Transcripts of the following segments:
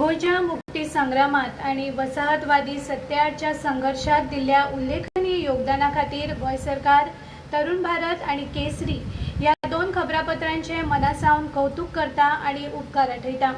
गोंयच्या मुक्ती संग्रामात आनी वसाहतवादी सत्तेआडच्या संघर्शात दिल्ल्या उल्लेखनीय योगदाना खातीर गोंय सरकार तरुण भारत आनी केसरी ह्या दोन खबरापत्रांचे मनासावन कौतुक करता आनी उपकार आठयता।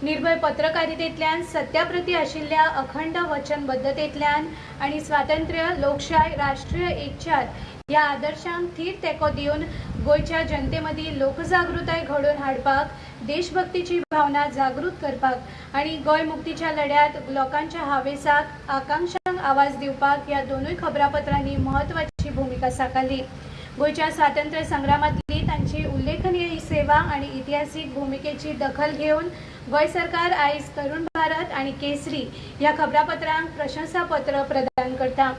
निर्भय पत्रकारितेंतल्यान सत्याप्रती आशिल्ल्या अखंड वचनबद्धतेंतल्यान आनी स्वातंत्र्य, लोकशाय, राष्ट्रीय एकचार ह्या आदर्शांक थीर तेंको दिवन गोंयच्या जनतेमदीं लोकजागृताय घडोवन हाडपाक, देशभक्तीची भावना जागृत करपाक आनी गोंय मुक्तीच्या लढ्यांत लोकांच्या हावेसाक, आकांक्षांक आवाज दिवपाक ह्या दोनूय खबरापत्रांनी म्हत्वाची भुमिका साकारली। गोंयच्या स्वातंत्र्य संग्रामांतली तांची उल्लेखनीय सेवा आनी इतिहासीक भुमिकेची दखल घेवन गोंय सरकार आयज तरुण भारत आनी केसरी ह्या खबरापत्रांक प्रशंसापत्र प्रदान करता।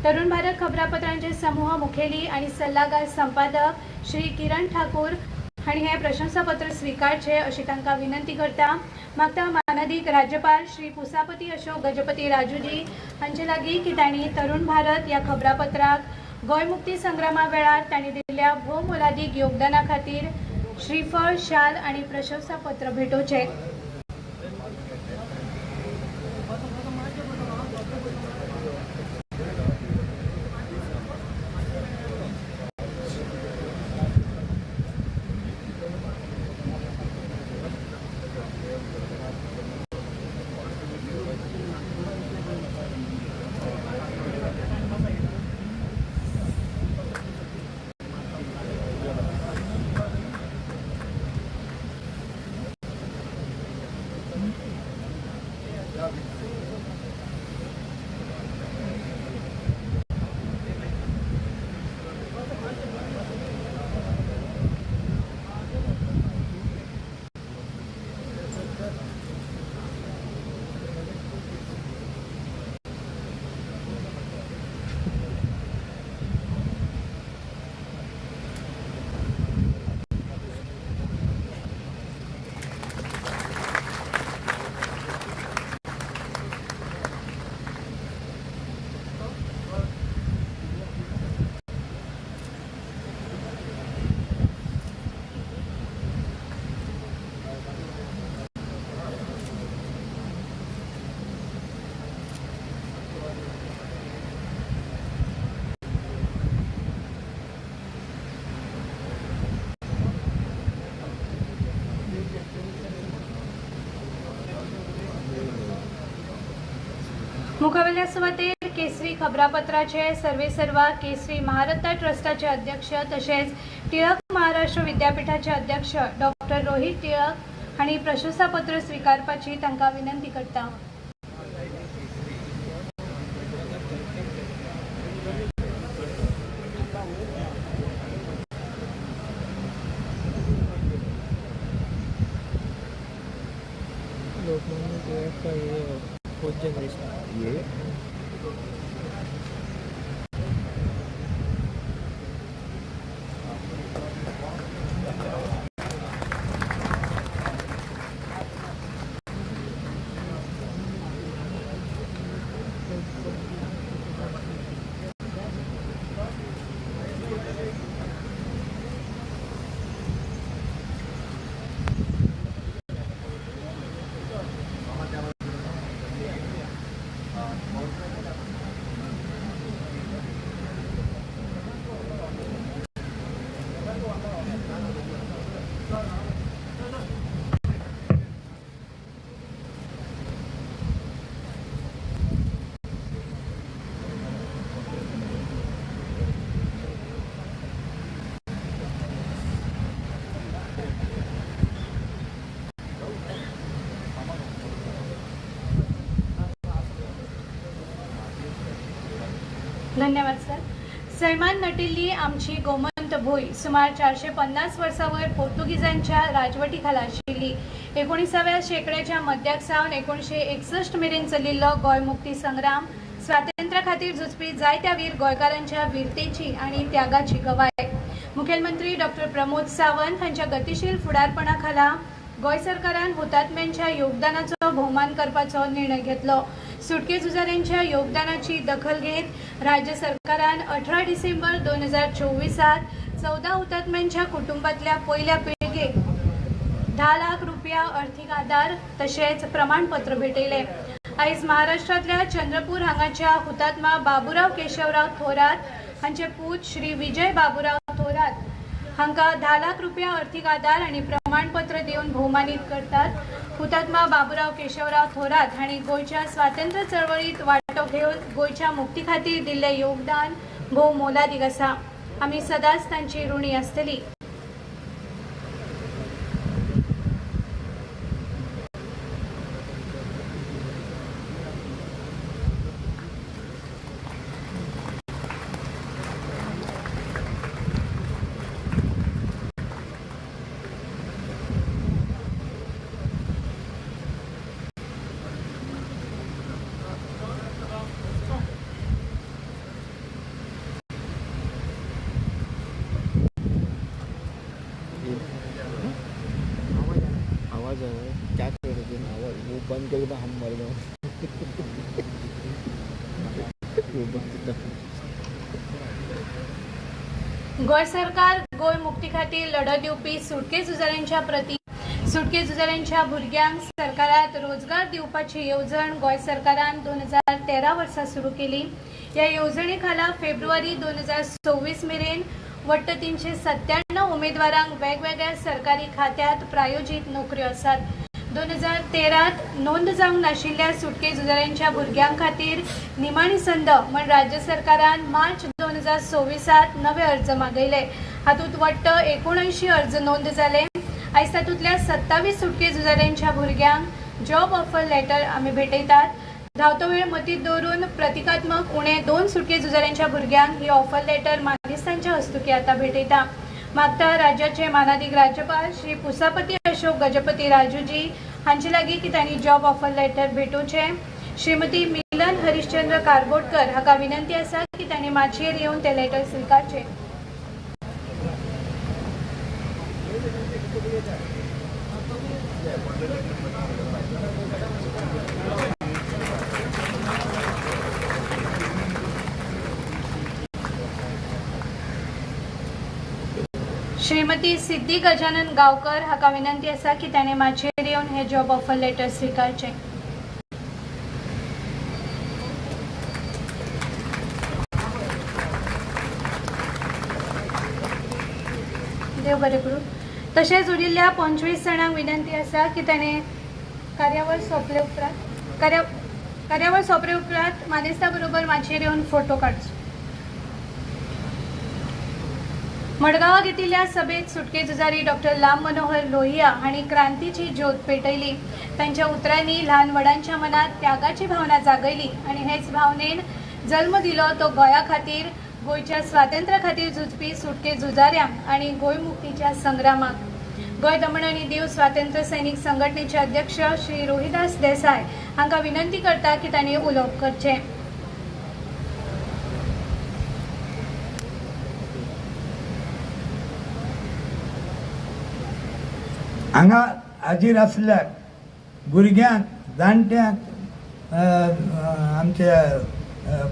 तरुण भारत खबरापत्रांचे समूह मुखेली आनी सल्लागार संपादक श्री किरण ठाकूर हांणी हें प्रशंसापत्र स्विकारचें अशी तांकां विनंती करता। मागता मानादीक राज्यपाल श्री पुसापती अशोक गजपती राजूजी हांचे लागीं की तांणी तरुण भारत ह्या खबरापत्राक गोंय मुक्ती संग्रामा वेळार तांणी दिल्ल्या भोव मोलादीक योगदाना खातीर श्रीफळ, शाल आनी प्रशंसापत्र भेटोवचें। मुखावेल्या सुवातेर केसरी खबरापत्राचे सर्वेसर्वा केसरी महारत्न ट्रस्टाचे अध्यक्ष तशेंच टिळक महाराष्ट्र विद्यापीठाचे अध्यक्ष डॉक्टर रोहित टिळक हांणी प्रशंसापत्र स्विकारपाची तांकां विनंती करता। लोकमान्य टिळक का ये फोर्थ जनरेशन ये धन्यवाद सर। सैमान नटिल्ली आमची गोमंत भूंय सुमार 450 वर्सां वयर पोर्तुगीजांच्या राजवटी खाला आशिल्ली। 19व्या शेंकड्याच्या मध्याक सावन 1961 मेरेन चलिल्लो गोंय मुक्ती संग्राम स्वातंत्र्या खातीर झुजपी जायत्या वीर गोंयकारांच्या वीरतेची आनी त्यागाची गवाय। मुखेलमंत्री डॉक्टर प्रमोद सावंत हांच्या गतिशील फुडारपणा खाला गोंय सरकारान हुतात्म्यांच्या योगदानाचो भोवमान करपाचो निर्णय घेतलो। सुटके झुजाऱ्यांच्या योगदानाची दखल घेत राज्य सरकारान 18 डिसेंबर 2024 14 हुतात्म्यांच्या कुटुंबातल्या पयल्या पिळगेक 10 लाख रुपया अर्थीक आदार तशेंच प्रमाणपत्र भेटयलें. आयज महाराष्ट्रांतल्या चंद्रपूर हांगाच्या हुतात्मा बाबुराव केशवराव थोरात हांचे पूत श्री विजय बाबुराव थोरात हांकां 10 लाख रुपया अर्थीक आदार आनी प्रमाणपत्र दिवन भोवमानीत करतात. हुतात्मा बाबुराव केशवराव थोरात हांणी गोंयच्या स्वातंत्र्य चळवळीत वांटो घेवन गोंयच्या मुक्ती खातीर दिल्लें योगदान भोव मोलादीक आसा. आमी सदांच तांची ऋणी आसतली. आवाज आ रहा है, क्या कर रहे थे? आवाज वो बंद कर, हम मर गए. वो बंद कर. गोंय सरकार गोंय मुक्ती खातीर लढो दिवपी सुटके झुजाऱ्यांच्या प्रती सुटके झुजाऱ्यांच्या भुरग्यांक सरकारात रोजगार दिवपाची येवजण गोंय सरकारान 2013 वर्सा सुरू केली. ह्या येवजणे खाला फेब्रुवारी 2026 मेरेन वट्ट 397 उमेदवारांक वेगवेगळ्या सरकारी खात्यात प्रायोजीत नोकऱ्यो आसात. 2013 नोंद जावंक नाशिल्ल्या सुटके झुजाऱ्यांच्या भुरग्यां खातीर निमाणी संद म्हण राज्य सरकारान मार्च 2026 नवे अर्ज मागयले. हातूंत वट्ट 79 अर्ज नोंद जाले. आयज तातूंतल्या 27 सुटके झुजाऱ्यांच्या भुरग्यांक जॉब ऑफर लेटर आमी भेटयतात. धांवतो वेळ मतींत दवरून प्रतिकात्मक उणे 2 सुटके झुजाऱ्यांच्या भुरग्यांक ही ऑफर लेटर मानेस्तांच्या हस्तुकी आतां भेटयता. मागता राज्याचे मानादीक राज्यपाल श्री पुसापती अशोक गजपती राजूजी हांचे लागीं की तांणी जॉब ऑफर लेटर भेटोवचें. श्रीमती मिलन हरिश्चंद्र कारबोटकर हाका विनंती आसा की तांणी माचयेर येवन ते लेटर स्विकारचें. श्रीमती सिद्धी गजानन गावकर हाका विनंती आसा की ताणें माचयेर येवन हें जॉब ऑफर लेटर स्विकारचें. देव बरें करूं. तशेंच उरिल्ल्या 25 जाणांक विनंती आसा की ताणें कार्यावळ सोंपले उपरांत कार्यावळ सोंपले उपरांत मानेस्ता बरोबर माचयेर येवन फोटो काडचो. मडगांवां घेतिल्ल्या सभेत सुटके झुजारी डॉक्टर राम मनोहर लोहिया हांणी क्रांतीची ज्योत पेटयली. तांच्या उतरांनी ल्हान व्हडांच्या मनात त्यागाची भावना जागयली आनी हेच भावनेन जल्म दिलो तो गोंया खातीर, गोंयच्या स्वातंत्र्या खातीर झुजपी सुटके झुजाऱ्यांक आनी गोंय मुक्तीच्या संग्रामाक. गोंय दमण आनी दीव स्वातंत्र्य सैनीक संघटनेचे अध्यक्ष श्री रोहिदास देसाय हांकां विनंती करता की तांणी उलोवप करचें. हांगा हाजीर आसल्यार भुरग्यांक, जाणट्यांक, आमच्या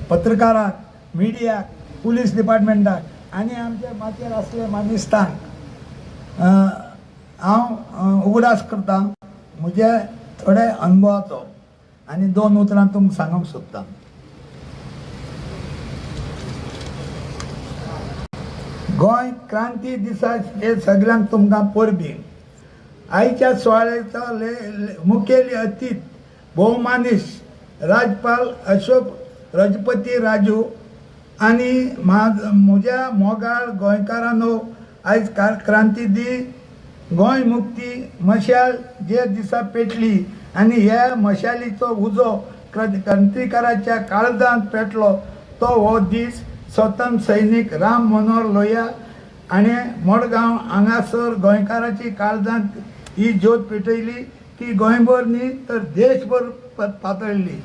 पत्रकारांक, मिडियाक, पुलीस डिपार्टमेंटाक आनी आमच्या माचयेर आसले मानेस्तांक हांव उगडास करता म्हज्या थोड्या अनुभवाचो आनी 2 उतरां तुमकां सांगूंक सोदता. गोंय क्रांती दिसा हे सगळ्यांक तुमकां परबीं. आयच्या सुवाळ्याचो मुखेल अतीत भोवमानीस राज्यपाल अशोक रजपती राजू आनी म्हज्या मोगाळ गोंयकारांनो, आयज क्रांती दीस, गोंय मुक्ती मशाल जे दिसा पेटली आनी ह्या मशालीचो उजो क्रांतिकाराच्या काळजांत पेटलो तो हो दीस स्वतंत्र सैनीक राम मनोहर लोहिया आनी मडगांव हांगासर गोंयकाराची काळजांत ही ज्योत पेटयली ती गोंयभर न्ही तर देशभर पातळ्ळी.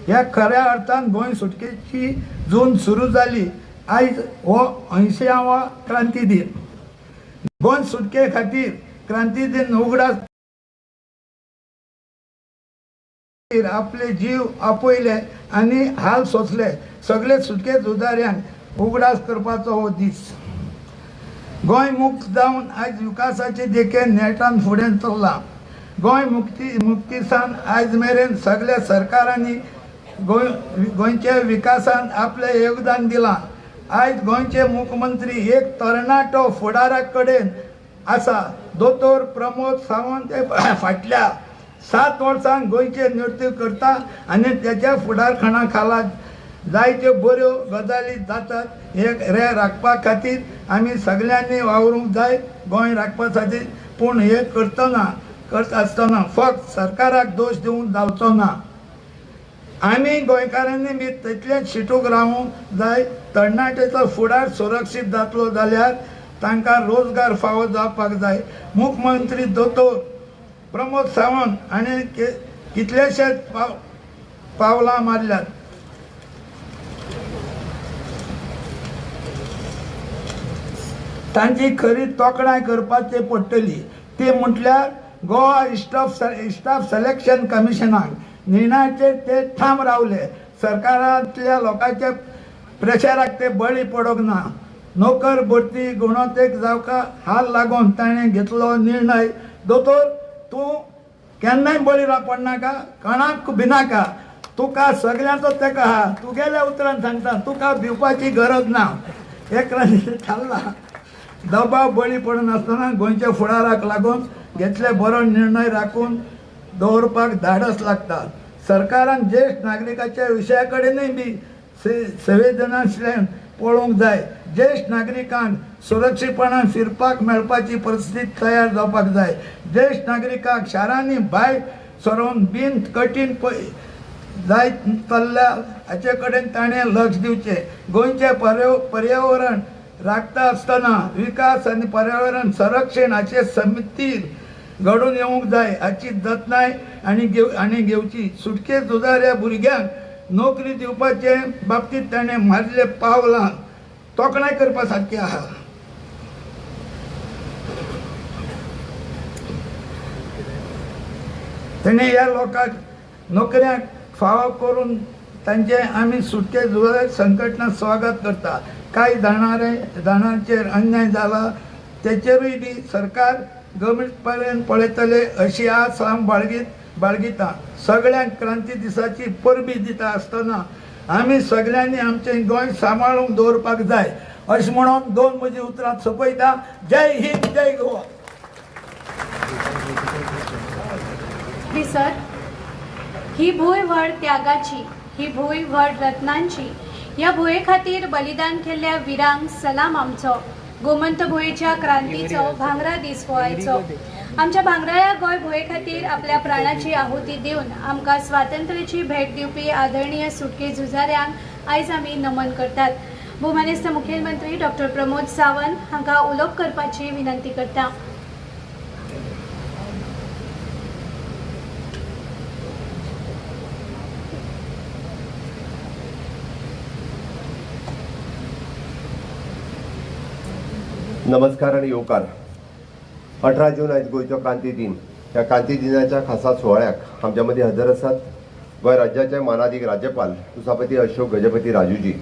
ह्या खऱ्या अर्थान गोंय सुटकेची जून सुरू जाली. आयज हो 80वो क्रांती दीन. गोंय सुटके खातीर क्रांती दीन उगडास आपले जीव आपयले आनी हाल सोंसले सगळे सुटके झुजाऱ्यांक उगडास करपाचो हो दीस. गोंय मुक्त जावन आयज विकासाचे दिकेन नेटान फुडें चल्लां. गोंय मुक्तीसान आयज मेरेन सगळ्या सरकारांनी गोंयच्या विकासान आपलें योगदान दिलां. आयज गोंयचे मुख्यमंत्री एक तरणाटो फुडारा कडेन आसा. दोतोर प्रमोद सावंत हे फाटल्या 7 वर्सांक गोंयचें नेतृत्व करता आनी तेच्या फुडारपणा खाला जायत्यो बऱ्यो गजाली जातात. हे रे राखपा खातीर आमी सगळ्यांनी वावरूंक जाय गोंय राखपा खातीर. पूण हे करत आसतना फक्त सरकाराक दोश दिवंक जावचो ना. आमी गोंयकारांनी बी तितलेंच शिटूक रावूंक जाय. तरणाट्याचो फुडार सुरक्षीत जातलो जाल्यार तांकां रोजगार फावो जावपाक जाय. मुख्यमंत्री दोतोर प्रमोद सावंत हाणें कितलेशेच पावलां मारल्यात. तांची खरी तोखणाय करपाची पडटली. ती म्हटल्यार गोवा स्टाफ सिलेक्शन कमिशनाक निर्णयाचेर ते ठाम रावले. सरकारांतल्या लोकांच्या प्रेशराक ते बळी पडोंक ना. नोकर भरती गुणवत्तेक जावका हाल लागून ताणें घेतलो निर्णय. दोतोर तूं केन्नाय बळी पडनाका, कोणाक भिनाका, तुका सगळ्यांचो तेका आहा. तुगेल्या उतरान सांगता, तुका भिवपाची गरज ना. एक थारला दबाव बळी पडनासतना गोंयच्या फुडाराक लागून घेतले बरो निर्णय राखून दवरपाक धाडस लागता. सरकारान ज्येश्ठ नागरिकाच्या विशया कडेनूय बी संवेदनाशील पळोवंक जाय. ज्येश्ठ नागरिकांक सुरक्षीतपणान फिरपाक मेळपाची परिस्थिती तयार जावपाक जाय. ज्येश्ठ नागरिकांक शारांनी भायर सरोन बीन कठीण जायत चल्ल्या हाचे कडेन ताणें लक्ष दिवचें. गोंयचें पर्यावरण राखता आसतना विकास आनी पर्यावरण संरक्षण हाचे समिती घडून येवंक जाय. हाची जतनाय आनी घेवची. सुटके झुजाऱ्या भुरग्यांक नोकरी दिवपाचे बाबतींत ताणें मारले पावलां तोखणाय करपा सारकी आहा. ताणें ह्या लोकांक नोकऱ्यांक फावो करून तांचे आमी सुटके झुजारी संघटना स्वागत करता. कांय जाणांचेर अन्याय जाला तेचेरूय बी सरकार गंभीरपणान पळयतले अशी आस हांव बाळगिता. सगळ्यांक क्रांती दिसाची परबी दिता आसतना आमी सगळ्यांनी आमचें गोंय सांबाळूंक दवरपाक जाय अशें म्हणून दोन म्हजी उतरां सोंपयता. जय हिंद, जय गोवा. सर, ही भूंय व्हड त्यागाची, ही भूंय व्हड रत्नांची. ह्या भुंये खातीर बलिदान केल्ल्या विरांक सलाम आमचो. गोमंत भुंयेच्या क्रांतीचो भांगरा दीस हो आयचो. आमच्या भांगराळ्या गोंय भुंये खातीर आपल्या प्राणाची आहुती दिवन आमकां स्वातंत्र्याची भेट दिवपी आदरणीय सुटके झुजाऱ्यांक आयज आमी नमन करतात. भोवमानेस्त मुखेलमंत्री डॉक्टर प्रमोद सावंत हांकां उलोवप करपाची विनंती करता. नमस्कार आनी येवकार. 18 जून आयज गोंयचो क्रांती दिन. ह्या क्रांती दिनाच्या खासा सुवाळ्याक आमच्या मदीं हजर आसात गोंय राज्याचे मानादीक राज्यपाल तुसापती अशोक गजपती राजूजी,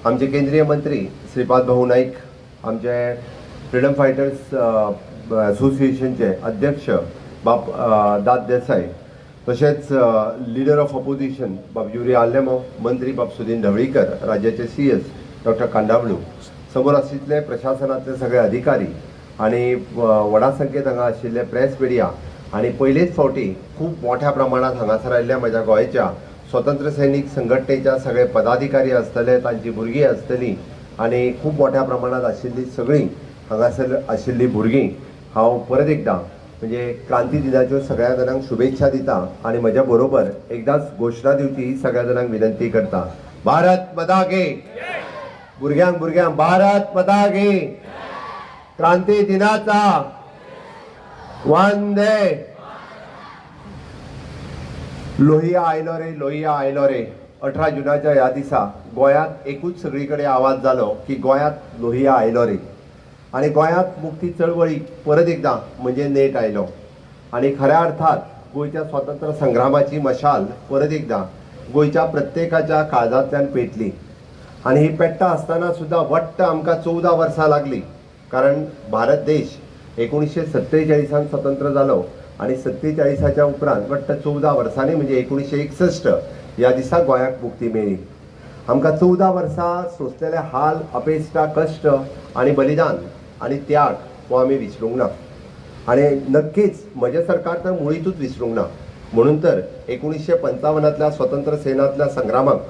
आमचे केंद्रीय मंत्री श्रीपाद भाऊ नाईक, आमचे फ्रिडम फायटर्स असोसिएशनचे अध्यक्ष बाब दाद देसाय, तशेंच लिडर ऑफ ऑपोजिशन बाब युरी आलेमो, मंत्री बाब सुदीन ढवळीकर, राज्याचे CS doctor Kandavlu, समोर आशिल्ले प्रशासनांतले सगळे अधिकारी आनी व्हडा संख्येत हांगा आशिल्ले प्रेस मिडिया आनी पयलेच फावटी खूब मोठ्या प्रमाणांत हांगासर आयिल्ल्या म्हज्या गोंयच्या स्वतंत्र सैनीक संघटनेच्या सगळे पदाधिकारी आसतले, तांची भुरगीं आसतलीं आनी खूब मोठ्या प्रमाणांत आशिल्ली सगळीं हांगासर आशिल्लीं भुरगीं हांव परत एकदां म्हणजे क्रांती दिनाच्यो सगळ्या जाणांक शुभेच्छा दिता आनी म्हज्या बरोबर एकदांच घोशणा दिवची ही सगळ्या जाणांक विनंती करता. भारत माता की! भुरग्यांक भुरग्यांक भारत माता की! क्रांती दिनाचा वंदे! लोहिया आयलो रे, लोहिया आयलो रे. 18 जुनाच्या ह्या दिसा गोंयांत एकूच सगळी कडेन आवाज जालो की गोंयांत लोहिया आयलो रे आनी गोंयांत मुक्ती चळवळीक परत एकदां म्हणजे नेट आयलो आनी खऱ्या अर्थात गोंयच्या स्वातंत्र्य संग्रामाची मशाल परत एकदां गोंयच्या प्रत्येकाच्या काळजांतल्यान पेटली आनी ही पेट्टा आसतना सुद्दां वट्ट आमकां 14 वर्सां लागली. कारण भारत देश 1947 स्वतंत्र जालो आनी 47च्या उपरांत वट्ट 14 वर्सांनी म्हणजे 1961 ह्या दिसा गोंयाक मुक्ती मेळ्ळी. आमकां 14 वर्सां सोंसलेले हाल, अपेश्टा, कश्ट आनी बलिदान आनी त्याग हो आमी विसरूंक ना आनी नक्कीच म्हजें सरकार तर मुळीतूच विसरूंक ना. म्हणून तर 1955 स्वतंत्र सेनांतल्या संग्रामाक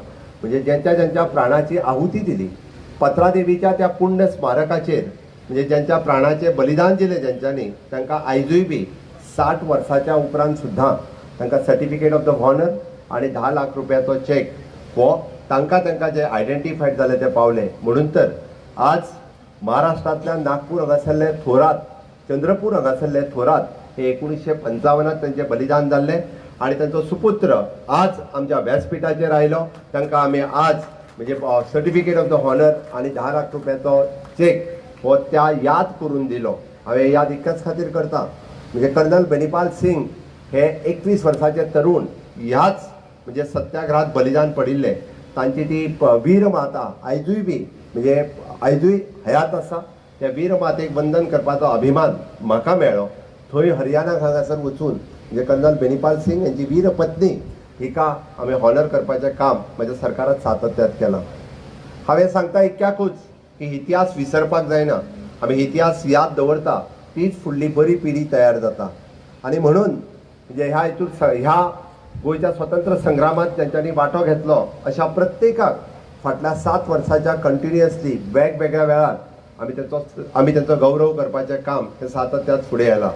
म्हणजे ज्यांच्या ज्यांच्या प्राणाची आहुती दिली, पत्रादेवीच्या त्या पुण्य स्मारकाचेर म्हणजे ज्यांच्या प्राणाचें बलिदान दिलें ज्यांच्यांनी, तांकां आयजूय बी 60 वर्साच्या उपरांत सुद्दां तांकां सर्टिफिकेट ऑफ the honour आनी 10 लाख रुपयाचो चॅक हो तांकां तांकां जे आयडेंटिफायड जाले ते पावले. म्हणून तर आज महाराष्ट्रांतल्यान नागपूर हांगासरले थोरात, चंद्रपूर हांगासरले थोरात हे 1955 तांचें बलिदान जाल्लें आनी तांचो सुपुत्र आज आमच्या व्यासपिठाचेर आयलो. तांकां आमी आज म्हणजे सर्टिफिकेट ऑफ the honour आनी 10 लाख रुपयाचो चॅक हो त्या याद करून दिलो. हांवें याद इतल्याच खातीर करता म्हणजे कर्नल बेनीपाल सिंग हे 21 वर्साचे तरुण ह्याच म्हणजे सत्याग्रहात बलिदान पडिल्ले. तांची ती वीर माता आयजूय बी म्हणजे आयजूय हयात आसा. त्या वीर मातेक वंदन करपाचो अभिमान म्हाका मेळ्ळो. थंय हरियाणाक हांगासर वचून म्हणजे कर्नल बेनीपाल सिंग यांची वीर पत्नी हिका आमी हॉनर करपाचें काम म्हज्या सरकारात सातत्यात केलां. हांवें सांगता इतक्याकूच की इतिहास विसरपाक जायना. आमी इतिहास याद दवरता तीच फुडली बरी पिढी तयार जाता. आनी म्हणून म्हणजे ह्या हितून ह्या गोंयच्या स्वतंत्र संग्रामात ज्यांच्यांनी वांटो घेतलो अशा प्रत्येकाक फाटल्या 7 वर्साच्या कंटिन्युअसली वेगवेगळ्या वेळार आमी तांचो गौरव करपाचें काम हें सातत्यात फुडें आयलां.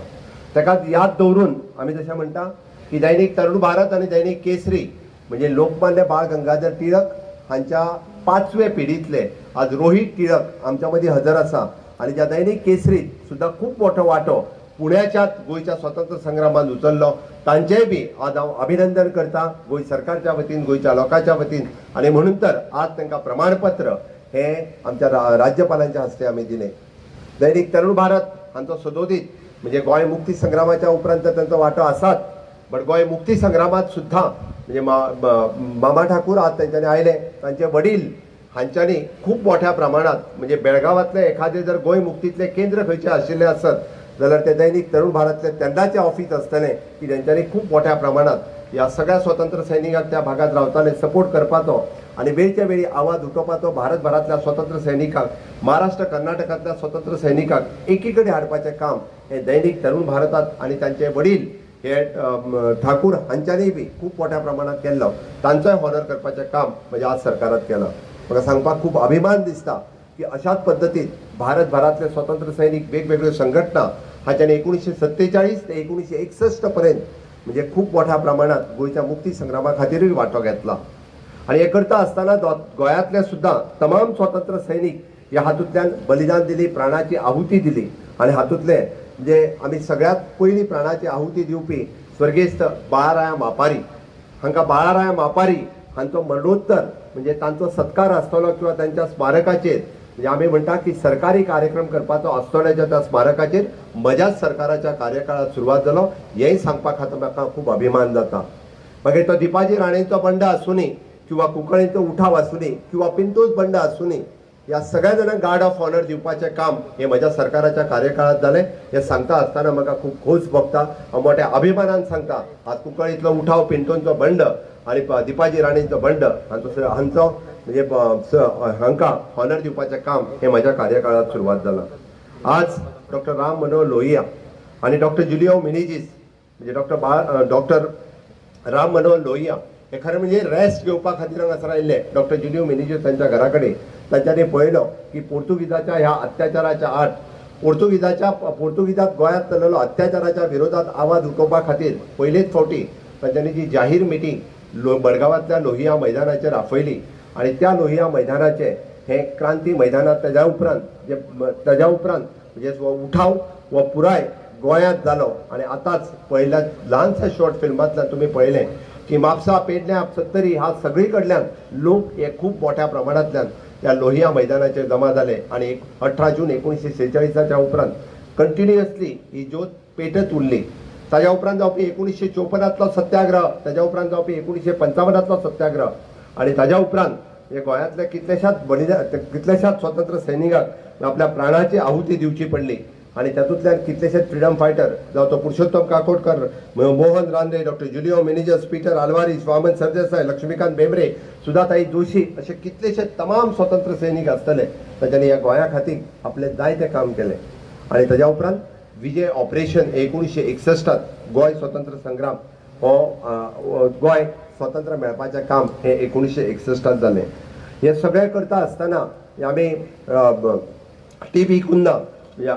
ताका याद दवरून आमी जशें म्हणटा की दैनिक तरुण भारत आनी दैनिक केसरी म्हणजे लोकमान्य बाळ गंगाधर टिळक हांच्या 5वे पिढींतले आज रोहित टिळक आमच्या मदीं हजर आसा आनी ज्या दैनिक केसरीत सुद्दां खूब मोठो वांटो पुण्याच्या गोंयच्या स्वतंत्र संग्रामांत उचललो, तांचेय बी आज हांव अभिनंदन करता गोंय सरकारच्या वतीन, गोंयच्या लोकांच्या वतीन. आनी म्हणून तर आज तांकां प्रमाणपत्र हे आमच्या राज्यपालांच्या हस्ते आमी दिलें. दैनिक तरुण भारत हांचो सदोदीत म्हणजे गोंय मुक्ती संग्रामाच्या उपरांत तर तांचो वांटो आसाच, बट गोंय मुक्ती संग्रामांत सुद्दां म्हणजे मामा ठाकूर आज तांच्यांनी आयले, तांचे वडील हांच्यांनी खूब मोठ्या प्रमाणांत म्हणजे बेळगांवांतले एखादें जर गोंय मुक्तींतलें केंद्र खंयचें आशिल्लें आसत जाल्यार ते दैनिक तरुण भारतले तेन्नाचें ऑफीस आसतलें की तेंच्यांनी खूब मोठ्या प्रमाणांत ह्या सगळ्या स्वतंत्र सैनिकांक त्या भागांत रावताले सपोर्ट करपाचो आनी वेळच्या वेळी आवाज उठोवपाचो भारतभरांतल्या स्वतंत्र सैनिकांक, महाराष्ट्र कर्नाटकांतल्या स्वतंत्र सैनिकांक एकी कडेन हाडपाचें काम हें दैनिक तरुण भारतांत आनी तांचे वडील हे ठाकूर हांच्यांनी बी खूब मोठ्या प्रमाणांत केल्लो. तांचोय हॉनर करपाचें काम म्हणजे आज सरकारात केलां. म्हाका सांगपाक खूब अभिमान दिसता की अशाच पद्दतीन भारतभरांतले स्वतंत्र सैनिक वेगवेगळ्यो संघटना हांच्यांनी 1947 ते 1961 पर्यंत म्हणजे खूब मोठ्या प्रमाणांत गोंयच्या मुक्ती संग्रामा खातीरूय वांटो घेतला. आनी हें करता आसतना गोंयांतले सुद्दां तमाम स्वतंत्र सैनिक ह्या हातूंतल्यान बलिदान दिली, प्राणाची आहुती दिली. आनी हातूंतले म्हणजे आमी सगळ्यांत पयलीं प्राणाची आहुती दिवपी स्वर्गेस्त बाळाराया मापारी हांकां, बाळाराया मापारी हांचो मरणोत्तर म्हणजे तांचो सत्कार आसतलो किंवा तांच्या स्मारकाचेर म्हणजे आमी म्हणटा की सरकारी कार्यक्रम करपाचो आसतल्याच्या त्या स्मारकाचेर म्हज्याच सरकाराच्या कार्यकाळात सुरवात जालो हेंय सांगपा खातीर म्हाका खूब अभिमान जाता. मागीर तो दीपाजी राणेंचो बंड आसुनी किंवा कुंकळेंचो उठाव आसुनी किंवा पिंतोज बंड आसुनी, ह्या सगळ्या जाणांक गार्ड ऑफ ऑनर दिवपाचें काम हें म्हज्या सरकाराच्या कार्यकाळात जालें. हें सांगता आसतना म्हाका खूब खोस भोगता. हांव मोठ्या अभिमानान सांगता आज कुंकळींतलो उठाव, पिंटोंचो बंड आनी दीपाजी राणेंचो बंड हांचो हांचो म्हणजे हांकां ऑनर दिवपाचें काम हें म्हज्या कार्यकाळात सुरवात जालां. आज डॉक्टर राम मनोहर लोहिया आनी डॉक्टर जुलियो मिनेजीस म्हणजे डॉक्टर राम मनोहर लोहिया हे खरें म्हणजे रेस्ट घेवपा खातीर हांगासर आयिल्ले. डॉक्टर जुलियो मिनेजीस तांच्या घरा कडेन तांच्यांनी पळयलो की पोर्तुगीजाच्या ह्या अत्याचाराच्या आड, पोर्तुगीजात गोंयांत चललेलो अत्याचाराच्या विरोधात आवाज उठोवपा खातीर पयलेच फावटी तांच्यांनी जी जाहीर मिटींग मडगांवांतल्या लोहिया मैदानाचेर आपयली आनी त्या लोहिया मैदानाचें हें क्रांती मैदानात ताज्या उपरांत म्हणजे हो उठाव हो पुराय गोंयांत जालो. आनी आतांच पळयल्या ल्हानशा शॉर्ट फिल्मांतल्यान तुमी पळयलें की म्हापसा, पेडण्या, सत्तरी ह्या सगळी कडल्यान लोक हे खूब मोठ्या प्रमाणांतल्यान त्या लोहिया मैदानाचेर जमा जाले आनी 18 जून 1946 उपरांत कंटिन्युअसली ही ज्योत पेटत उरली. ताज्या उपरांत जावपी 1954 सत्याग्रह, ताज्या उपरांत जावपी 1955 सत्याग्रह आनी ताज्या उपरांत हे गोंयांतल्या कितल्याशाच स्वतंत्र सैनिकांक आपल्या प्राणाची आहुती दिवची पडली आनी तातूंतल्यान कितलेशेच फ्रिडम फायटर जावं तो Purushottam Kakodkar, Mohan Rane, doctor Julio Menezes, Peter Alvares, Vaman Sardesai, Laxmikant Bemre, Sudhatai Joshi अशे कितलेशे तमाम स्वतंत्र सैनीक आसतले तांच्यांनी ह्या गोंया खातीर आपलें जायतें काम केलें. आनी ताज्या उपरांत विजय ऑपरेशन 1961 गोंय स्वतंत्र संग्राम हो गोंय स्वतंत्र मेळपाचें काम हें 1961 जालें. हें सगळें करता आसतना आमी टी बी कुन्हा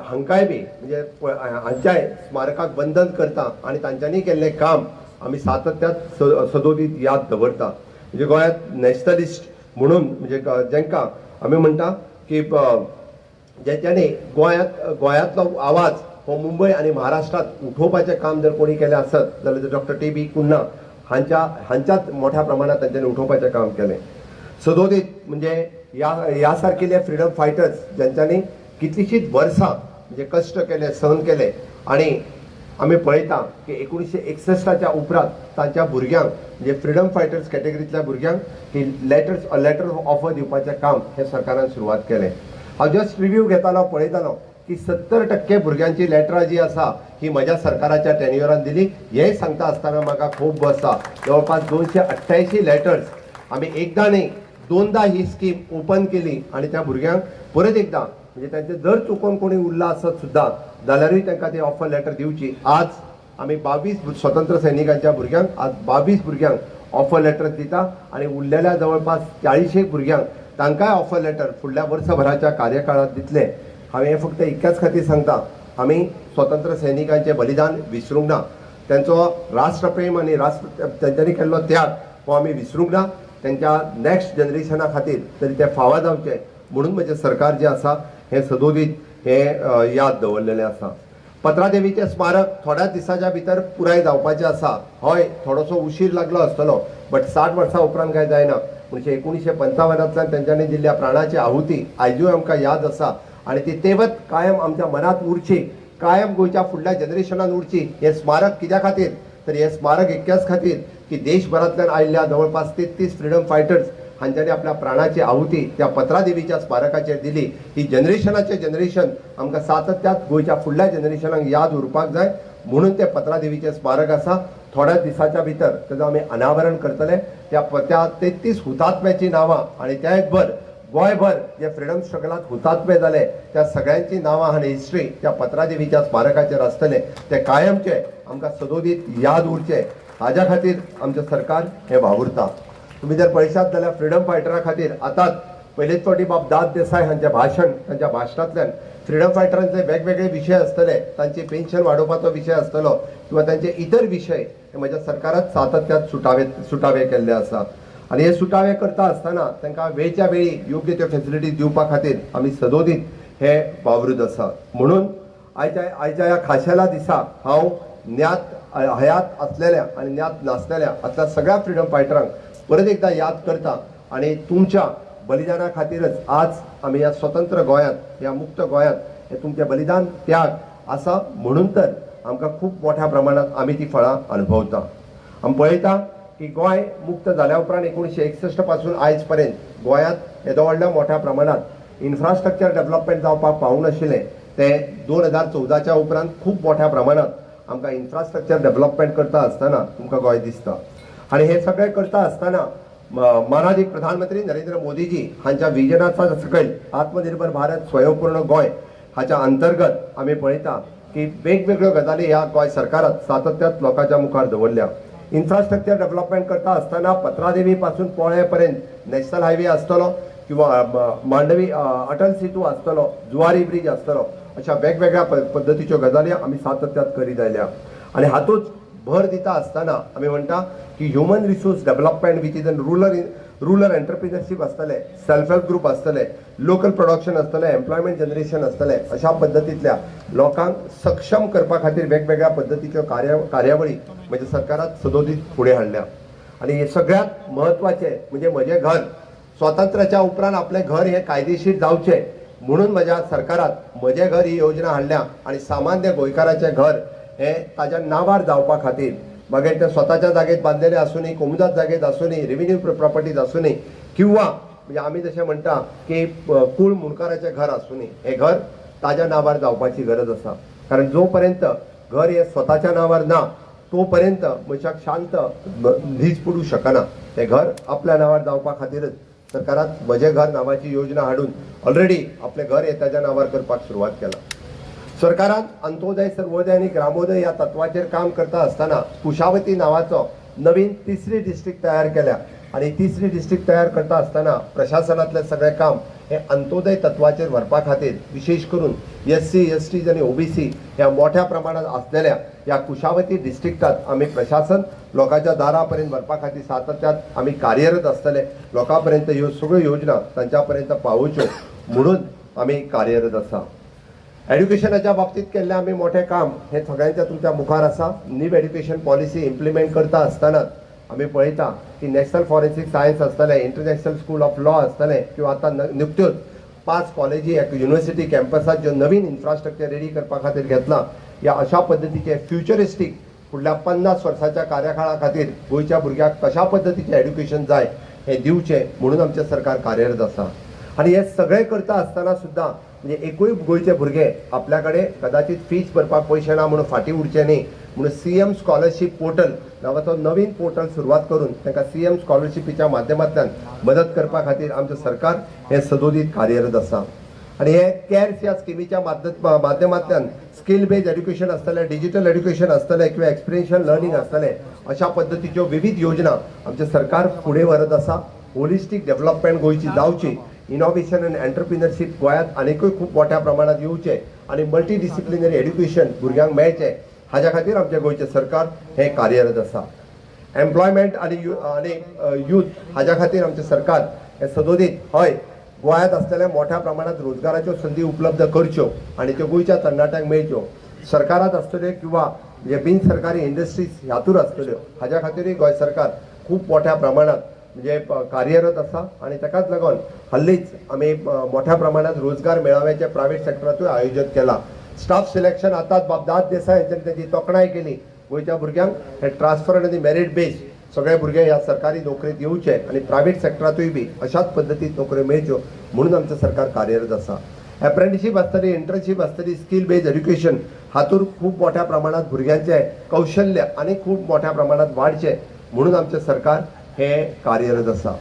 हांकांय बी म्हणजे हांच्याय स्मारकाक वंदन करता आनी तांच्यांनी केल्लें काम आमी सातत्यात सदोदीत याद दवरता. म्हणजे गोंयांत नॅशनलिस्ट म्हणून म्हणजे जांकां आमी म्हणटा की ज्यांच्यांनी गोंयांतलो आवाज हो मुंबय आनी महाराष्ट्रांत उठोवपाचें काम जर कोणी केलें आसत जाल्यार डॉक्टर टी बी कुन्हा हांच्याच मोठ्या प्रमाणात तांच्यांनी उठोवपाचें काम केलें. सदोदीत म्हणजे ह्या सारकिले फ्रिडम फायटर्स ज्यांच्यांनी कितलींशींच वर्सां म्हणजे कश्ट केले, सहन केले आनी आमी पळयता की 1961 उपरांत तांच्या भुरग्यांक म्हणजे फ्रिडम फायटर्स कॅटेगरींतल्या भुरग्यांक की लेटर ऑफर दिवपाचें काम हें सरकारान सुरवात केलें. हांव जस्ट रिव्यू घेतालो, पळयतालो की 70% भुरग्यांची लेटरां जी आसा ही म्हज्या सरकाराच्या टेन्युअरान दिली. हें सांगता आसतना म्हाका खूब आसा जवळपास 288 लेटर्स आमी एकदां न्ही दोनदा ही स्कीम ओपन केली आनी त्या भुरग्यांक परत एकदां म्हणजे तांचे जर चुकोन कोणी उरला आसत सुद्दां जाल्यारूय तांकां ते ऑफर लेटर दिवची. आज आमी 22 स्वतंत्र सैनिकांच्या भुरग्यांक आज 22 भुरग्यांक ऑफर लेटर दिता आनी उरलेल्या जवळपास 40 भुरग्यांक तांकांय ऑफर लेटर फुडल्या वर्सभराच्या कार्यकाळांत दितले. हांवें हें फक्त इतक्याच खातीर सांगता, आमी स्वतंत्र सैनिकांचें बलिदान विसरूंक ना, तांचो राष्ट्रप्रेम आनी राष्ट्र तांच्यांनी केल्लो त्याग हो आमी विसरूंक ना. तांच्या नॅक्स्ट जनरेशना खातीर तरी ते फावा जावचें म्हणून म्हजें सरकार जें आसा हें सदोदीत हें याद दवरलेलें आसा. पत्रादेवीचें स्मारक थोड्याच दिसाच्या भितर पुराय जावपाचें आसा. हय, थोडोसो उशीर लागलो आसतलो बट 60 वर्सां उपरांत काय जायना. म्हणजे 1955 तांच्यांनी दिल्ल्या प्राणाची आहुती आयजूय आमकां याद आसा आनी ती तेवत कायम आमच्या मनांत उरची, कायम गोंयच्या फुडल्या जनरेशनान उरची. हें स्मारक कित्या खातीर तर हें स्मारक इतक्याच खातीर की देशभरांतल्यान आयिल्ल्या जवळपास 33 फ्रिडम फायटर्स हांच्यांनी आपल्या प्राणाची आहुती त्या पत्रादेवीच्या स्मारकाचेर दिली. ही जनरेशनाचें जनरेशन आमकां सातत्यात गोंयच्या फुडल्या जनरेशनाक याद उरपाक जाय म्हणून तें पत्रादेवीचें स्मारक आसा. थोड्याच दिसाच्या भितर ताजो आमी अनावरण करतले. त्या 33 हुतात्म्याचीं नांवां आनी त्याच भर गोंयभर जे फ्रिडम स्ट्रगलांत हुतात्मे जाले त्या सगळ्यांची नांवां आनी हिस्ट्री त्या पत्रादेवीच्या स्मारकाचेर आसतले. ते कायमचे आमकां सदोदीत याद उरचे हाज्या खातीर आमचें सरकार हें वावुरता. तुमी जर पळयशात जाल्यार फ्रिडम फायटरा खातीर आतांच पयलेच फावटी बाब दाद देसाय हांचें भाशण, तांच्या भाशणांतल्यान फ्रिडम फायटरांचे वेगवेगळे विशय आसतले, तांचे पेन्शन वाडोवपाचो विशय आसतलो किंवा तांचे इतर विशय हे म्हज्या सरकारात सातत्यात सुटावे केल्ले आसा. आनी हे सुटावे करता आसतना तांकां वेळच्या वेळी योग्य त्यो फेसिलिटीज दिवपा खातीर आमी सदोदीत हे वावरूत आसा. म्हणून आयच्या ह्या खाशेल्या दिसा हांव ज्ञात हयात आसलेल्या आनी ज्ञात नासलेल्या आतल्या सगळ्या फ्रिडम फायटरांक परत एकदां याद करता आनी तुमच्या बलिदाना खातीरच आज आमी ह्या स्वतंत्र गोंयांत, ह्या मुक्त गोंयांत हे तुमचें बलिदान त्याग आसा म्हणून तर आमकां खूब मोठ्या प्रमाणांत आमी ती फळां अनुभवता. आमी पळयता की गोंय मुक्त जाल्या उपरांत 1961 पासून आयज पर्यंत गोंयांत येदो व्हडल्या मोठ्या प्रमाणांत इन्फ्रास्ट्रक्चर डेव्हलपमेंट जावपाक पावूंक नाशिल्लें. तें 2014 उपरांत खूब मोठ्या प्रमाणांत आमकां इन्फ्रास्ट्रक्चर डेव्हलपमेंट करता आसतना तुमकां गोंय दिसता. आनी हें सगळें करता आसतना मानादीक प्रधानमंत्री नरेंद्र मोदीजी हांच्या विजनाचा सकयल आत्मनिर्भर भारत स्वयंपूर्ण गोंय हाच्या अंतर्गत आमी पळयता की वेगवेगळ्यो गजाली ह्या गोंय सरकारात सातत्यात लोकांच्या मुखार दवरल्या. इन्फ्रास्ट्रक्चर डेव्हलपमेंट करता आसतना पत्रादेवी पासून पोळे पर्यंत नॅशनल हायवे आसतलो किंवा मांडवी अटल सेतू आसतलो, जुवारी ब्रिज आसतलो, अशा वेगवेगळ्या पद्दतीच्यो गजाली आमी सातत्यात करीत आयल्या. आनी हातूंत भर दिता आसतना आमी म्हणटा की human resource development which is an rural entrepreneurship आसतलें, सेल्फ हेल्प ग्रूप आसतले, लोकल प्रोडक्शन आसतलें, एम्प्लॉयमेंट जनरेशन आसतलें, अशा पद्दतींतल्या लोकांक सक्षम करपा खातीर वेगवेगळ्या पद्दतीच्यो कार्यावळी म्हणजे सरकारात सदोदीत फुडें हाडल्या. आनी हे सगळ्यांत म्हत्वाचें म्हणजे म्हजें घर स्वातंत्र्याच्या उपरांत आपलें घर हें कायदेशीर जावचें म्हणून म्हज्या सरकारात म्हजें घर ही योजना हाडल्या आनी सामान्य गोंयकाराचें घर हें ताज्या नांवार जावपा खातीर मागीर ते स्वताच्या जागेत बांदलेले आसूनी, कोमुदाद जागेत आसूनी, रेव्हेन्यू प्रॉपर्टीज आसूनी किंवा म्हणजे आमी जशें म्हणटा की कूळ मुणकाराचें घर आसूनी, हें घर ताज्या नांवार जावपाची गरज आसा. कारण जो पर्यंत घर हें स्वताच्या नांवार ना तो पर्यंत मनशाक शांत न्हीज पडूं शकना. तें घर आपल्या नांवार जावपा खातीरच सरकारान म्हजें घर नांवाची योजना हाडून ऑलरेडी आपलें घर हें ताज्या नांवार करपाक सुरवात केला. सरकारान अंत्योदय, सर्वोदय आनी ग्रामोदय ह्या तत्वाचेर काम करता आसतना कुशावती नांवाचो नवीन तिसरी डिस्ट्रिक्ट तयार केल्या आनी तिसरी डिस्ट्रिक्ट तयार करता आसतना प्रशासनांतलें सगळें काम हें अंत्योदय तत्वाचेर व्हरपा खातीर विशेश करून SC, ST आनी OBC ह्या मोठ्या प्रमाणात आसलेल्या ह्या कुशावती डिस्ट्रिक्टात आमी प्रशासन लोकांच्या दारा पर्यंत व्हरपा खातीर सातत्यात आमी कार्यरत आसतले. लोकां पर्यंत ह्यो सगळ्यो योजना तांच्या पर्यंत पावोवच्यो म्हणून आमी कार्यरत आसा. एड्युकेशनाच्या बाबतींत केल्लें आमी मोठें काम हें सगळ्यांच्या तुमच्या मुखार आसा. न्यू एड्युकेशन पॉलिसी इम्प्लिमेंट करता आसतनाच आमी पळयता की नॅशनल फॉरेन्सीक सायन्स आसतलें, इंटरनॅशनल स्कूल ऑफ लॉ आसतलें किंवा आतां नुकत्योच 5 कॉलेजी युनिवर्सिटी कॅम्पसात ज्यो नवीन इन्फ्रास्ट्रक्चर रेडी करपा खातीर घेतलां, ह्या अशा पद्दतीचे फ्युचरिस्टीक फुडल्या 50 वर्साच्या कार्यकाळा खातीर गोंयच्या भुरग्याक कशा पद्दतीचें एड्युकेशन जाय हें दिवचें म्हणून आमचें सरकार कार्यरत आसा. आनी हें सगळें करता आसतना सुद्दां म्हणजे एकूय गोंयचे भुरगे आपल्या कडेन कदाचित फीस भरपाक पयशे ना म्हणून फाटीं उरचे न्ही म्हणून CM scholarship portal नांवाचो नवीन पोर्टल सुरवात करून तांकां CM स्कॉलरशिपीच्या माध्यमांतल्यान मदत करपा खातीर आमचें सरकार हें सदोदीत कार्यरत आसा. आनी हे कॅर्स ह्या स्किमीच्या माध्यमांतल्यान स्कील बेज एड्युकेशन आसतलें, डिजिटल एड्युकेशन आसतलें किंवा एक्सपिरियन्शियल लर्निंग आसतलें, अशा पद्दतीच्यो विविध योजना आमचें सरकार फुडें व्हरत आसा. होलिस्टीक डेव्हलपमेंट गोंयची जावची, इनोव्हेशन आनी एंटरप्रिनरशीप गोंयांत आनीकूय खूब मोठ्या प्रमाणात येवचें आनी मल्टी डिसिप्लिनरी एड्युकेशन भुरग्यांक मेळचें हाज्या खातीर आमचें गोंयचें सरकार हें कार्यरत आसा. एम्प्लॉयमेंट आनी यूथ हाज्या खातीर आमचें सरकार हें सदोदीत हय गोंयांत आसतल्या मोठ्या प्रमाणात रोजगाराच्यो संदी उपलब्ध करच्यो आनी त्यो गोंयच्या तरणाट्यांक मेळच्यो. सरकारांत आसतल्यो किंवा म्हणजे बिन सरकारी इंडस्ट्रीज हातूर आसतल्यो हाज्या खातीरूय गोंय सरकार खूब मोठ्या प्रमाणात म्हणजे कार्यरत आसा. आनी ताकाच लागून हल्लीच आमी मोठ्या प्रमाणात रोजगार मेळाव्याचें प्रायवेट सेक्टरांतूय आयोजन केलां. स्टाफ सिलेक्शन आतांच बाब दाद देसाय हांच्यानी ताची तोखणाय केली. गोंयच्या भुरग्यांक हे ट्रान्सफर आनी मेरीट बेज सगळे भुरगे ह्या सरकारी नोकरेंत येवचे आनी प्रायवेट सेक्टरांतूय बी अशाच पद्दतीन नोकऱ्यो मेळच्यो म्हणून आमचें सरकार कार्यरत आसा. एप्रेंटिशीप आसतली, इंटर्नशीप आसतली, स्कील बेज एड्युकेशन हातूंत खूब मोठ्या प्रमाणात भुरग्यांचें कौशल्य आनी खूब मोठ्या प्रमाणात वाडचें म्हणून आमचें सरकार हें कार्यरत आसा.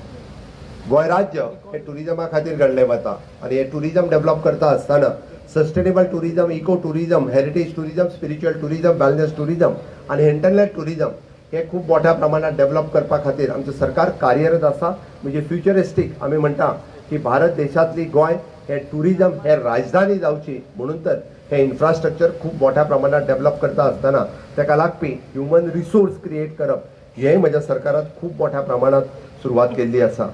गोंय राज्य हें ट्युरिजमा खातीर घडलें वता आनी हें ट्युरिजम डेवलप करता आसतना sustainable tourism, eco tourism, heritage tourism, spiritual tourism, wellness tourism आनी इंटरनेट ट्युरिजम हे खूब मोठ्या प्रमाणात डेवलप करपा खातीर आमचें सरकार कार्यरत आसा. म्हणजे फ्युचरिस्टीक आमी म्हणटा की भारत देशांतली गोंय हे ट्युरिजम हे राजधानी जावची म्हणून तर हे इन्फ्रास्ट्रक्चर खूब मोठ्या प्रमाणात डेवलप करता आसतना ताका लागपी ह्युमन रिसोर्स क्रिएट करप हेंय म्हज्या सरकारान खूब मोठ्या प्रमाणात सुरवात केल्ली आसा.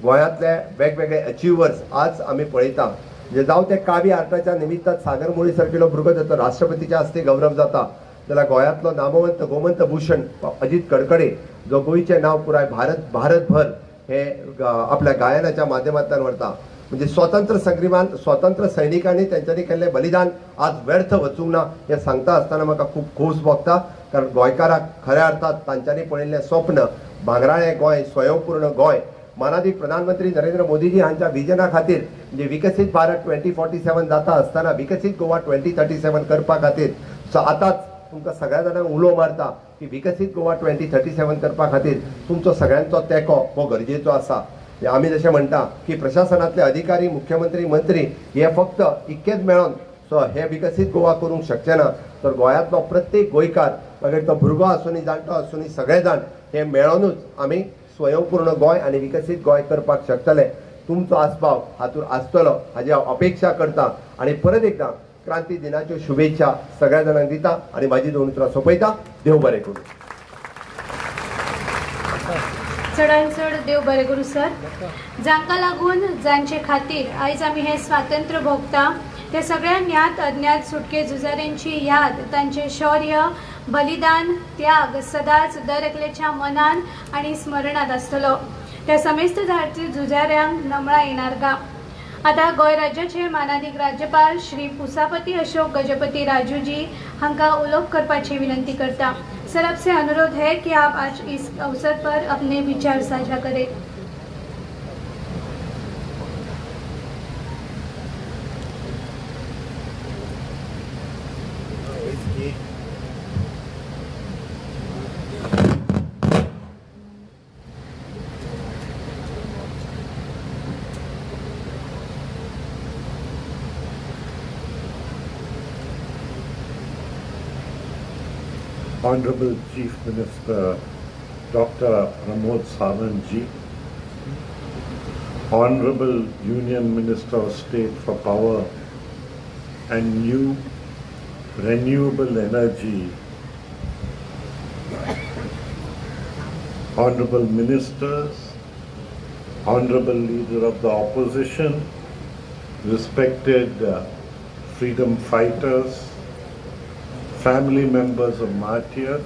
गोंयांतले वेगवेगळे अचिवर्स आज आमी पळयता, म्हणजे जावं ते कावी आर्टाच्या निमित्तान सागर मुळी सारकिलो भुरगो जाचो राष्ट्रपतीच्या हस्ते गौरव जाता, जाल्यार गोंयांतलो नामवंत गोमंत भूषण अजीत कडकडे जो गोंयचें नांव पुराय भारतभर हे आपल्या गायनाच्या माध्यमांतल्यान व्हरता. म्हणजे स्वतंत्र संग्रामान स्वतंत्र सैनिकांनी तेंच्यांनी केल्लें बलिदान आज व्यर्थ वचूंक ना हें सांगता आसतना म्हाका खूब खोस भोगता. कारण गोंयकाराक खऱ्या अर्थात तांच्यांनी पळयल्लें स्वप्न भांगराळें गोंय, स्वयंपूर्ण गोंय, मानादीक प्रधानमंत्री नरेंद्र मोदीजी हांच्या विजना खातीर म्हणजे विकसीत भारत 2047 जाता आसतना विकसीत गोवा 2037 करपा खातीर सो आतांच तुमकां सगळ्या जाणांक उलो मारता की विकसीत गोवा 2037 करपा खातीर तुमचो सगळ्यांचो तेंको हो गरजेचो आसा. आमी जशें म्हणटा की प्रशासनांतले अधिकारी, मुख्यमंत्री, मंत्री हे फक्त इतकेच मेळोन सो हे विकसीत गोवा करूंक शकचे ना, तर गोंयांतलो प्रत्येक गोंयकार मागीर तो भुरगो आसूनी, जाणटो आसूनी, सगळे जाण हे मेळोनूच आमी स्वयंपूर्ण गोंय आनी विकसीत गोंय करपाक शकतले. तुमचो आस्पाव हातूंत आसतलो हाजी हांव अपेक्षा करता आनी परत एकदां क्रांती दिनाच्यो शुभेच्छा सगळ्या जाणांक दिता आनी म्हाजी दोन उतरां सोंपयता. देव बरें करूं. चडान चड देव बरें करूं सर. जांकां लागून जांचे खातीर आयज आमी हें स्वातंत्र्य भोगता ते सगळ्या ज्ञात अज्ञात सुटके झुजाऱ्यांची याद, तांचें शौर्य, बलिदान, त्याग सदांच दर एकल्याच्या मनान आनी स्मरणांत आसतलो. त्या समेस्त भारतीय झुजाऱ्यांक नमळां येणार गा. आतां गोंय राज्याचे मानादीक राज्यपाल श्री पुसापती अशोक गजपती राजूजी हांकां उलोवप करपाची विनंती करता. सर, आपसे अनुरोध है कि आप आज इस अवसर पर अपने विचार साझा करें. Honorable Chief Minister Dr. Pramod Sawant ji, Honorable Union Minister of State for Power and New Renewable Energy, Honorable Ministers, Honorable Leader of the Opposition, respected freedom fighters, family members of martyrs,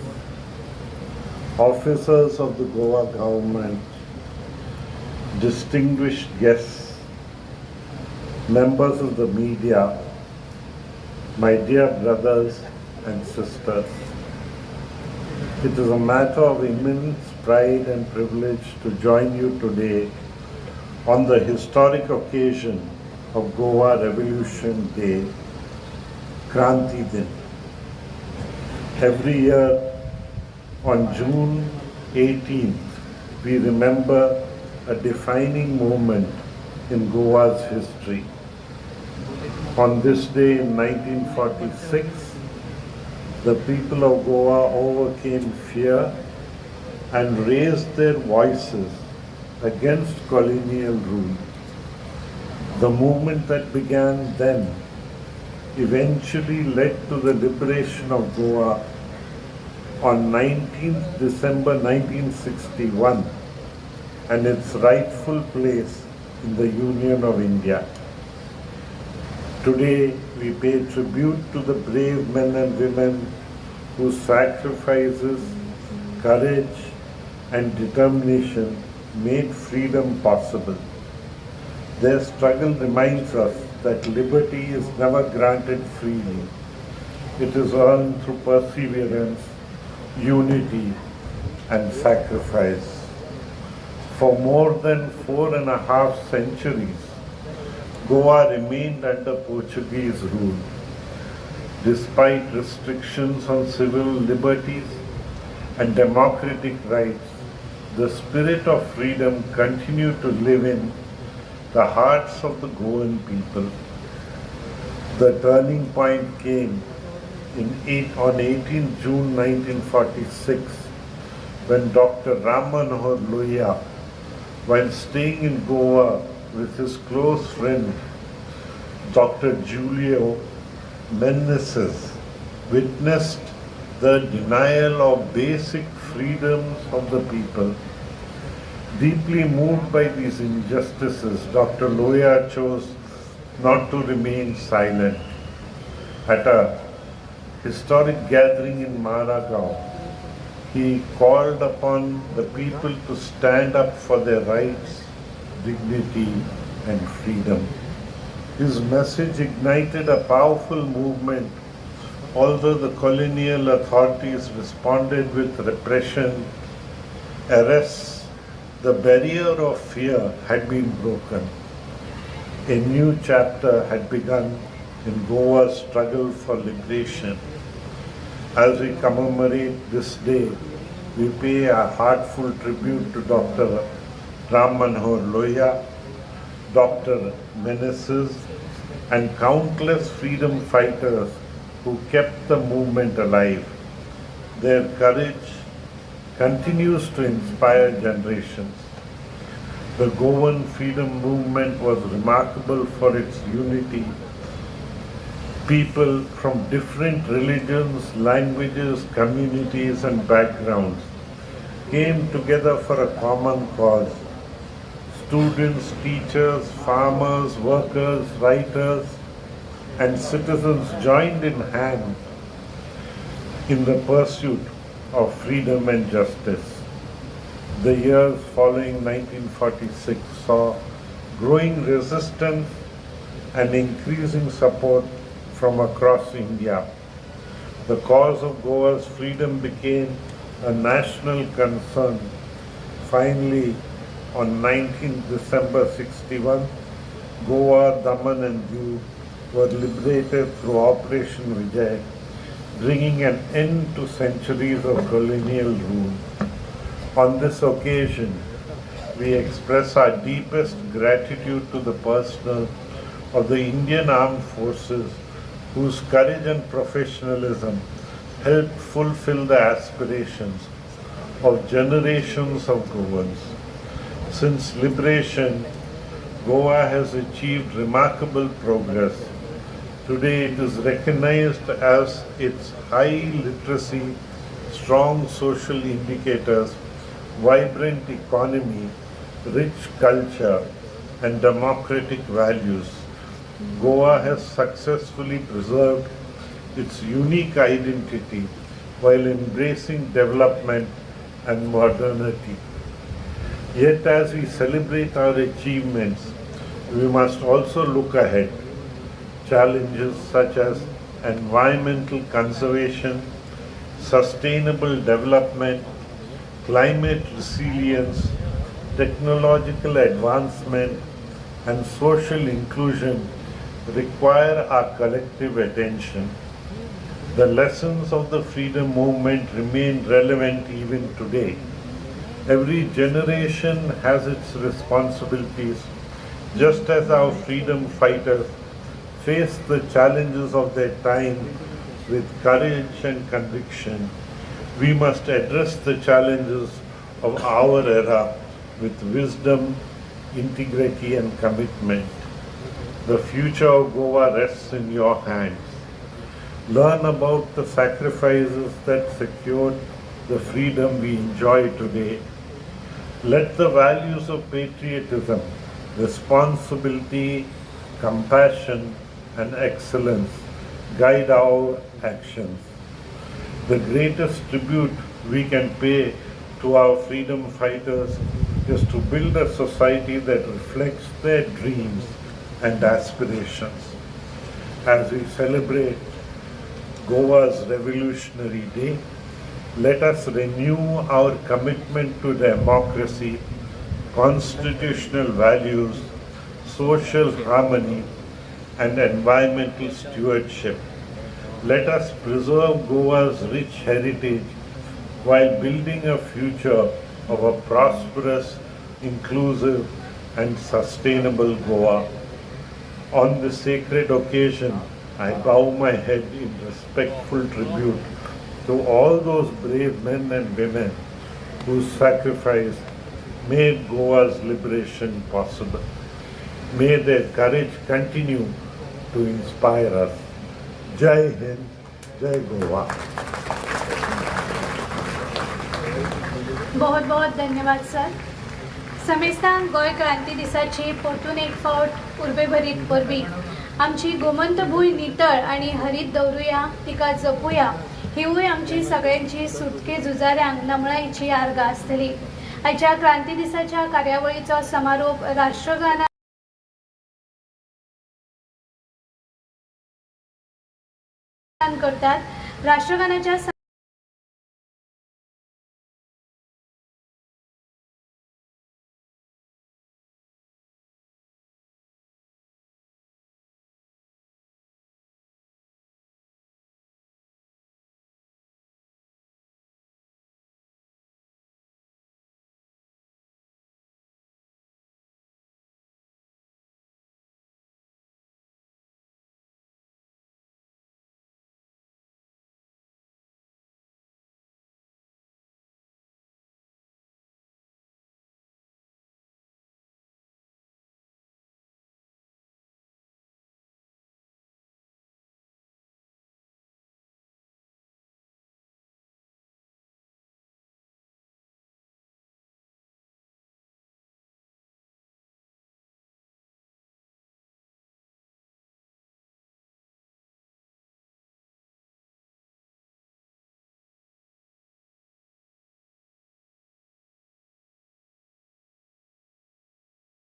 officers of the Goa government, distinguished guests, members of the media, my dear brothers and sisters. It is a matter of immense pride and privilege to join you today on the historic occasion of Goa Revolution Day, Kranti Din. Every year on June 18th, we remember a defining moment in Goa's history. On this day in 1946, the people of Goa overcame fear and raised their voices against colonial rule. The movement that began then eventually led to the liberation of Goa on 19th December 1961 and its rightful place in the Union of India. Today, we pay tribute to the brave men and women whose sacrifices, courage, and determination made freedom possible. Their struggle reminds us that liberty is never granted freely. It is earned through perseverance, unity, and sacrifice. For more than 4.5 centuries, Goa remained under Portuguese rule. Despite restrictions on civil liberties and democratic rights, the spirit of freedom continued to live in the hearts of the Goan people. The turning point came on 18 June 1946, when Dr. Ram Manohar Lohia, while staying in Goa with his close friend Dr. Julio Menezes, witnessed the denial of basic freedoms of the people. Deeply moved by these injustices, Dr. Lohia chose not to remain silent. At a historic gathering in Margao, he called upon the people to stand up for their rights, dignity, and freedom. His message ignited a powerful movement. Although the colonial authorities responded with repression, arrests, the barrier of fear had been broken. A new chapter had begun in Goa's struggle for liberation. As we commemorate this day, we pay a heartfelt tribute to Dr. Ram Manohar Lohia, Dr. Menezes, and countless freedom fighters who kept the movement alive. Their courage continues to inspire generations. The Goan freedom movement was remarkable for its unity. People from different religions, languages, communities, and backgrounds came together for a common cause. Students, teachers, farmers, workers, writers, and citizens joined in hand in the pursuit of freedom and justice. The years following 1946 saw growing resistance and increasing support from across India. The cause of Goa's freedom became a national concern. Finally, on 19 December 1961, Goa, Daman and Diu were liberated through Operation Vijay, bringing an end to centuries of colonial rule. On this occasion, we express our deepest gratitude to the personnel of the Indian Armed Forces whose courage and professionalism helped fulfill the aspirations of generations of Goans. Since liberation, Goa has achieved remarkable progress. Today it is recognized as its high literacy, strong social indicators, vibrant economy, rich culture, and democratic values. Goa has successfully preserved its unique identity while embracing development and modernity. Yet as we celebrate our achievements, we must also look ahead. Challenges such as environmental conservation, sustainable development, climate resilience, technological advancement, and social inclusion require our collective attention. The lessons of the freedom movement remain relevant even today. Every generation has its responsibilities, just as our freedom fighters faced the challenges of their time with courage and conviction. We must address the challenges of our era with wisdom, integrity, and commitment. The future of Goa rests in your hands. Learn about the sacrifices that secured the freedom we enjoy today. Let the values of patriotism, responsibility, compassion, and excellence guide our actions. The greatest tribute we can pay to our freedom fighters is to build a society that reflects their dreams and aspirations. As we celebrate Goa's Revolutionary Day, let us renew our commitment to democracy, constitutional values, social harmony, and environmental stewardship. Let us preserve Goa's rich heritage while building a future of a prosperous, inclusive, and sustainable Goa. On this sacred occasion, I bow my head in respectful tribute to all those brave men and women whose sacrifice made Goa's liberation possible. May their courage continue to inspire us. Jai Hind, Jai Goa. बहुत बहुत धन्यवाद sir. समेस्तांक Goa क्रांती दिसाची परतून एक फावट उर्बेभरीत परबी. आमची गोमंत भूंय नितळ आनी हरीत दवरुया, तिका जपूया, हिवूय आमची सगळ्यांची सुटके झुजाऱ्यांक नमळायेची आर्गां आसतली. आयच्या क्रांती दिसाच्या कार्यावळीचो समारोप राष्ट्रगानान करतात. राष्ट्रगानाच्या